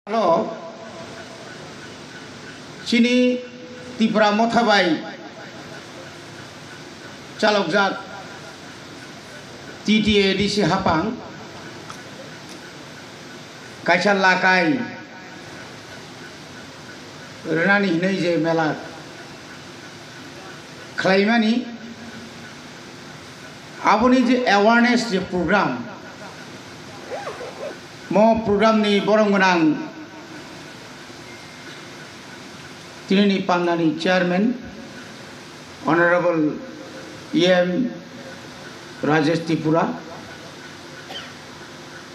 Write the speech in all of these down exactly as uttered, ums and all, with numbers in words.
Alo, chini Tipra Motha bai chalokjak T T A D C hapang kaisa lakai rwnani hinwi je mela khlaimani, aboni je awareness je program, mo program ni borok gwnang tinini pandani chairman Honorable E M Rajesh Tripura,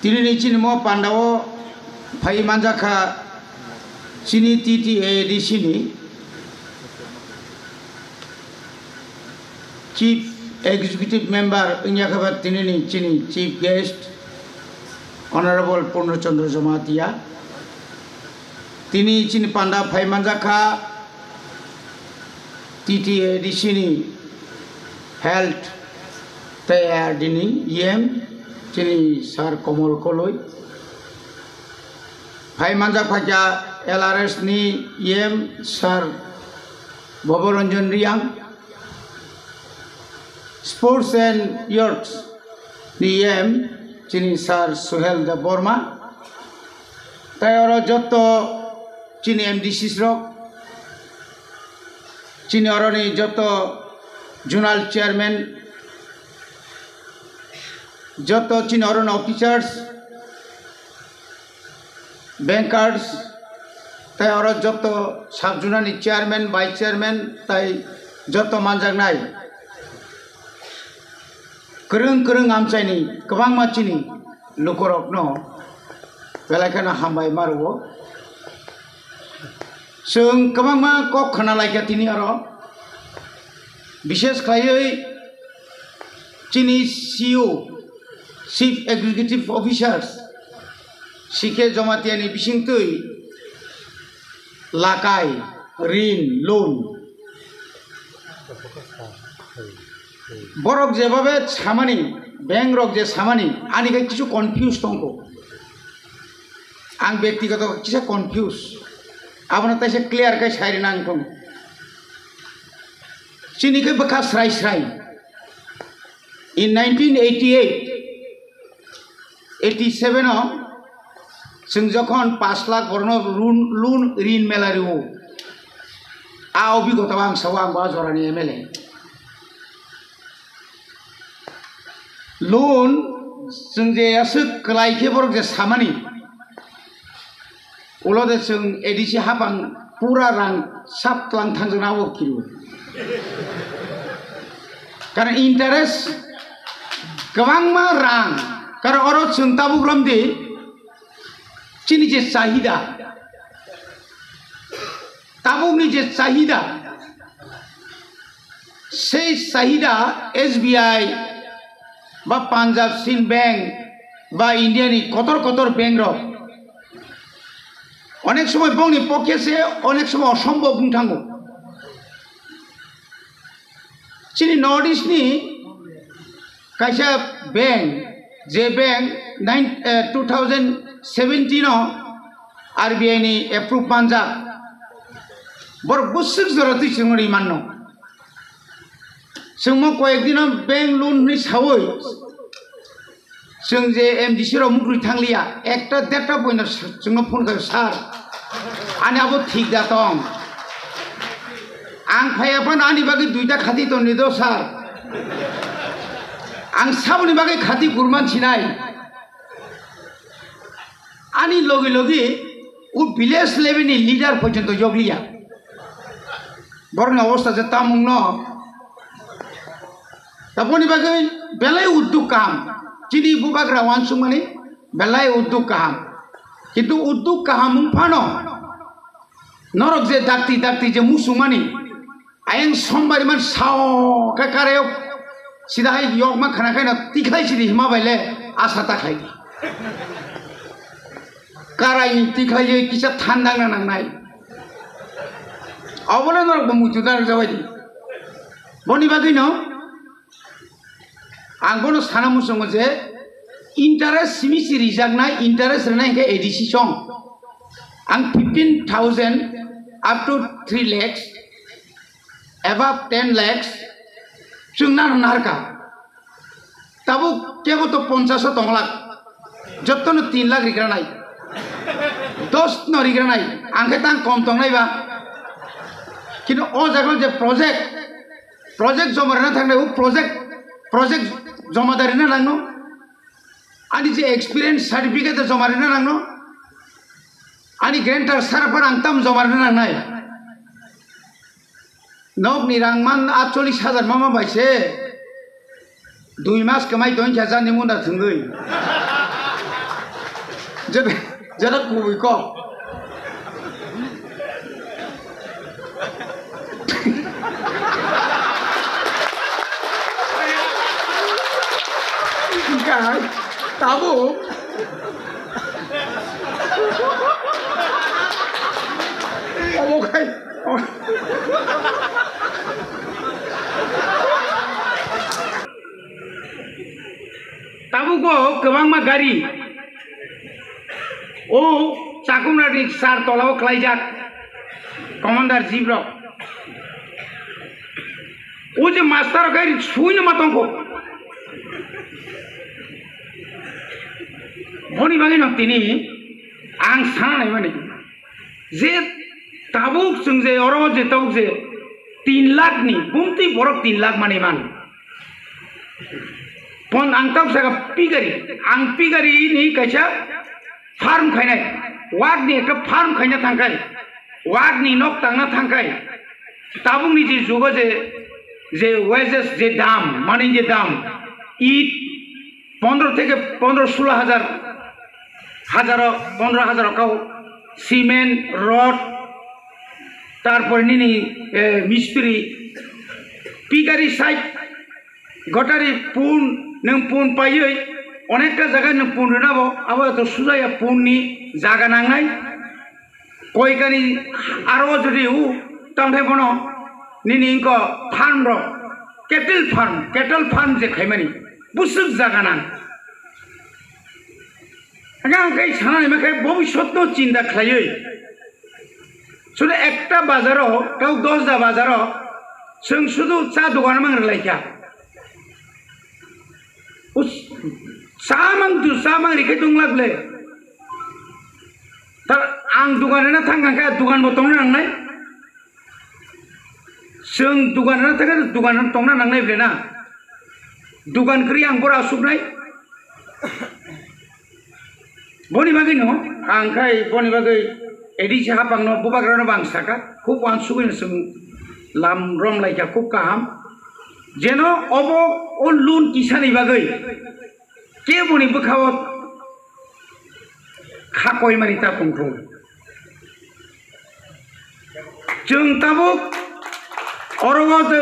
tinini chini mo pandao phai manjakha chini T T A D C ni Chief Executive Member wngya khe ba tinini chini Chief Guest Honorable Purno Chandra Jamatia. Tini chini panda phai manjakha T T A D C ni Health tei A R D ni E M chini Sir Komol Koloi. Phai manjak phaikha L R S ni E M Sir Bhoboranjan Riang, Sports and Youth ni E M chini Sir Suhel Debbarma, tei oro joto chini M D Cs rok, chini oroni joto Zonal Chairman, joto chini oroni officers, bankers, tei oro joto sub zonal ni chairman, vice chairman tei joto manjaknai kwrwng kwrwng amchaini kwbangma chini lukurokno belai kheno hambai ma rwo. Chwng kwbangma kok khna laikha tini oro, bishes khlaiwi chini C E O, Chief Executive Officers, C K Jamatia ni bisingtwi lakai, rin, loan. Borok jebabe samani, bank rok je samani, ani khe kisu confuse tongkho. Ang bektigoto kisa confuse. Abono taisa clear khe sai rina ang thung. Chini khe bwkha srai srai. In nineteen eighty-eight, eighty-seven o chwng jokhon pash lakh borokno run, loan rin mela rwo, a obhigota ang sao, ang bo a jorani M L A. Loan chwng je aswk kwlai khe borok je samani, ulo de chwng A D C hapang pura rang sap tlang thangjakna abo kiriwi. Karon interest kwbangma rang, karon oro chwng tabuk romdi chini je chahida, tabukni je chahida, sei chahida S B I ba Punjab Sind Bank ba India ni kotor kotor bank rok onek somoi bongni pocket se onek somoi osombob wng thango. Chini North East ni kaisa bank, je bank nine, eh, two thousand seventeen o R B I ni approve manjak, borok bwswk jora twi chwngno ri manno. Chwngmo koyek dino bank loan hwnwi sawi, chwng je M D C rok mukrwi thangliya, ekta derta poino chwngno phone khaio, "Sir, ani abo thik da tong. Ang phaiya phano ani bagwi duita khati tongdi do, sir. Ang saboni bagwi khati kurman sinai." Ani logi logi o village level ni leader porjonto yokliya. Borokni obostha je tamungno. Taboni bagwi belai udduk kaham. Chini bubagra wansukmani belai udduk kaham. Kintu udduk kaham wng phano norok je dakti dakti je musukmani, ayang sombar iman sao khe karayok sida hai yokma khana khaino tikhlai sidi hima baile asa ta khlai di. Karai tikhlai je kisa thandang na nangnai. Obono norok bo muitu dan jabai di. Boni bagwi no ang bono sana muchungo je interest simi si rijaknai, interest rwnai hwnkhe A D C song. Ang fifteen thousand up to three lakhs, above ten lakhs chwng nang narka. Tabuk kebo to ponchash o tong lak, jotto no tin lakh rigra nai, dos no rigra nai, ang khe tang kom tong nai ba. Kintu o jaga je project, project joma rwna thangnai, o project, project joma da rwna nangno. Ani je experience certificate joma rwna nangno. Ani guarantor sara phano ang tam joma rwna nangnai. Nokni rang man atchollish hajar mama bai se dui mas kwmai tong kha jani munda thwngwi. Jeta, jeta kubui kok. Kai, tabuk. Abo khai. Tabuk o kwbangma gari. O chakumrani sar tolao khlaijak. Commander jeep rok. O je master kai suino ma tongkho. Boni bagwi no tini ang sana nai mani je tabuk chwng je oro je tabuk je tin lakh ni bumtwi borok tin lakh mani man. Pon ang tabuk saka pigari, ang pigari ni kaisa farm khainai, wak ni ekta farm khaina thangkai, wak ni nok tangna thangkai, tabuk ni je jugo je, je wages je dam, mani je dam, it pondro theke pondro sulo hajar, hajaro, pondro hajaro kau, cement, rod, tarpor nini, eh, mistri, pigari side, gotari pun, nwng pun paiwi, onekta jaga nwng pun rwnabo, abo to sujaya pun ni jaga nangnai. Koikani aro jodi u tongthai bono nini inko farm rok, cattle farm, cattle farm je khaimani busuk jaga nang. Ang kai sanani ma khai bobiswt no chinta khlaiwi. Sudu ekta bazaro, kau dos da bazaro, chwng sudu cha dogan mang rwlaikha. Us-, cha mang tu, cha mang rikhe tong lak le. Tar ang dugan rwna thang kha, dugan bo tongna nangnai. Chwng dugan rwna thang kha, dugan tongna nangnai ble na. Dugan kwrwi ang bora asuknai. Boni bagwi no, ang khai boni bagwi A D C hapang no bubagra no bang saka, khub wansugwi no chwng lam rom laikha, khub kaham. Jeno obo o loan kisani bagwi keboni bwkhao kha koimani ta tongthung. Chwng tabuk oro o je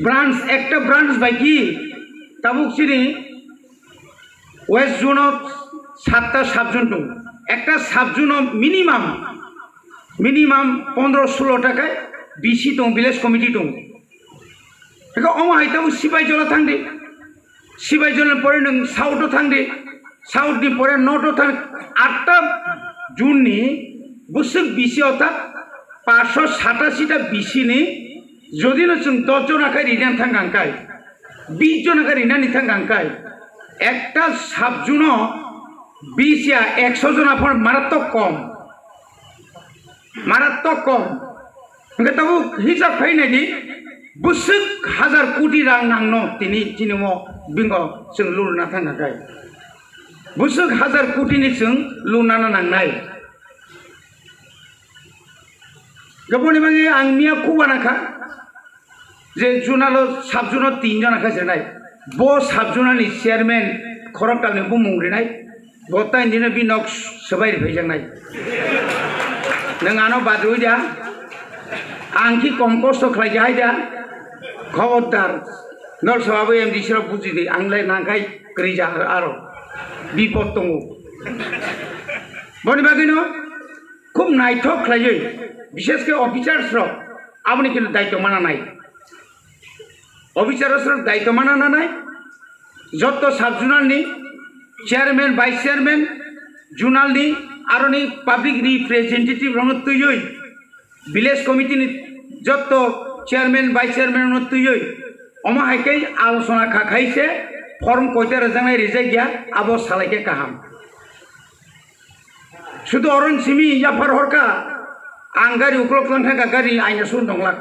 branch, ekta branch bai ki tabuk chini West Zone o satta sub zone tongo. Ekta sub zone o minimum, minimum pondro sulo ta khe B C tongo, village committee tongo. Eko omo hai tabuk Sipaijala thangdi. Sipaijala ni pore nwng south o thangdi. South ni pore north o thang. Atta zone ni bwswk B C orthat paanshsho satashi ta B C ni jodi no chwng dos jona khe rina thang kha hwnkhe, bis jona khe rinani thang kha hwnkhe, ekta sub zone o bis ya ekso jona phano maratwk kom. Maratwk kom. Hwnkhe tabuk hisab khainai di, bwswk hajar koti rang nangno tini, tini o bingo chwng loan rwna thang kha hwnkhe. Bwswk hajar koti ni chwng loan rwna nangnai. Gaboni bagwi ang miya kubana kha je zonal o, sub zone o tin jona kha se nai. Bo sub zone ni chairman khoroktal ni bumung rinai. Bo tai dino bi nok swbai ri phaijaknai. Nwng ano badrwi da. Ang ki kom kosto khlai jahai da. Khobordar. Nol sabo M D C rok buji di. Ang lai nangkhai kwrwi ja aro. Bipod tongo. Boni bagwi no khub naithok khlaiwi, bishesh khe officers rok aboni khe daityo mana nai. Officers rok daityo mana nanai, jotto sub zonal ni chairman, vice chairman, zonal ni aroni public representative rokno twiwi, village committee ni jotto chairman, vice chairman rokno twiwi, omo hai khe alochona kha khai se form koita rwjaknai rijak ya, abo salai khe kaham. Sudu oron simi yaphar horka, ang gari uklok tlang thangkha, gari aina sun donglak.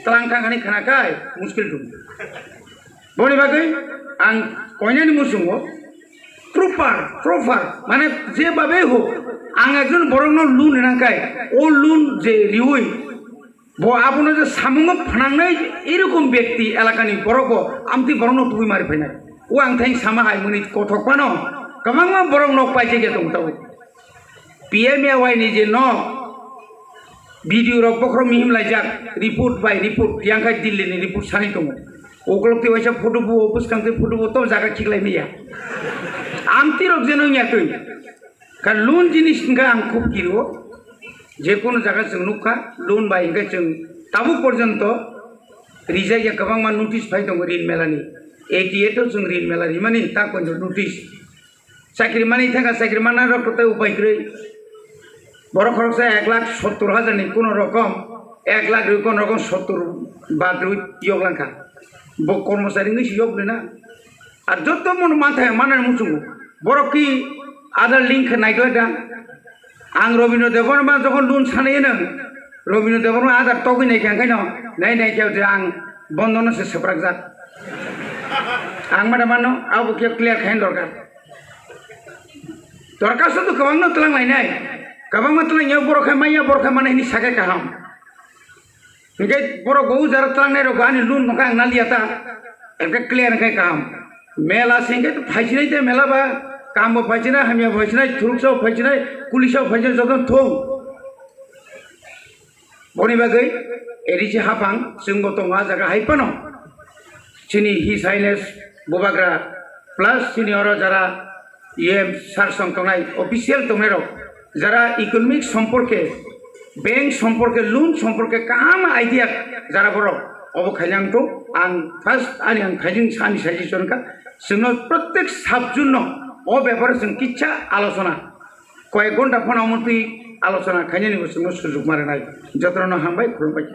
Tlang thangkani khana kai muskil dum. Boni bagwi ang koinani musungo proper, proper, mane je babe ho, ang ekjon borokno loan rina kai, o loan je riwi, bo abono je samungo phnangnai, erokom bekti elakani borokbo amtwi borokno tubui mari phainai. O ang thai sama hai muni kothok phano kwbangma borok nok paijak ya tong tabuk. P M A Y ni je nok, B D O rok bokhorok mihim laijak, report by report, yang khai Delhi ni report sani tongo. Ukolok twi waisa photo bo, bwskang twi photo bo, to jaga khiklai maya. Amtwi rok je nung ya twi. Ka loan jinis hingkha ang khub kirio. Je kono jaga chwng nukha, loan bai hingkhe chwng tabuk porjonto rijak ya kwbangma notice phai tongo rin melani. A T A to chwng rin mela rimani ta koino notice. Chakri mani thangkha, chakri manna rok tei upai kwrwi. Borok khoroksa ek lakh sottor hajar ni kono rokom, ek lakh rwi kono rokom sottor bad rwi yok langkha. Bo kormochari wngwi se yok rwna. Ar jotto mono mantha manani muchungo. Borok ki Aadhaar link khe naikla da. Ang Robindra Debbarma jokhon loan sanai nang, Robindra Debbarma Aadhaar togwi naikha, hwnkhe no nai naikha je ang bondo no se swprakjak. Ang mada mano abo khe clear khaina dorkar. Dorkar sudu kwbangno twlang lainai. Kwbangma twlang ya borok khai maya, borok khai manai hini sakhe kaham. Hingke borok bo jara twlangnai rok ani loan nokha ang naliya ta. Ekta clear khai kaham. Mela singke to phaisinai te mela ba, kam bo phaisinai, hamya phaisinai, thuruksa phaisinai, kulisa phaisinai, joto thung. Boni bagwi A D C hapang chwngbo tongo ah jaga hai phano. Chini His Highness Bubagra plus chini oro jara E M sir song tongnai, official tongnai rok, jara economic somporke, bank somporke, loan somporke kaham idea jara borok obo khaina ang to ang first ani ang khaijing sani suggestion ka chwngno prottek sabjunno o beparo chwng kicha alochona koyek ghonta phano omo twi alochona khainani bo chwngno sujuk ma rwnai. Jotono hambai, khulumbai.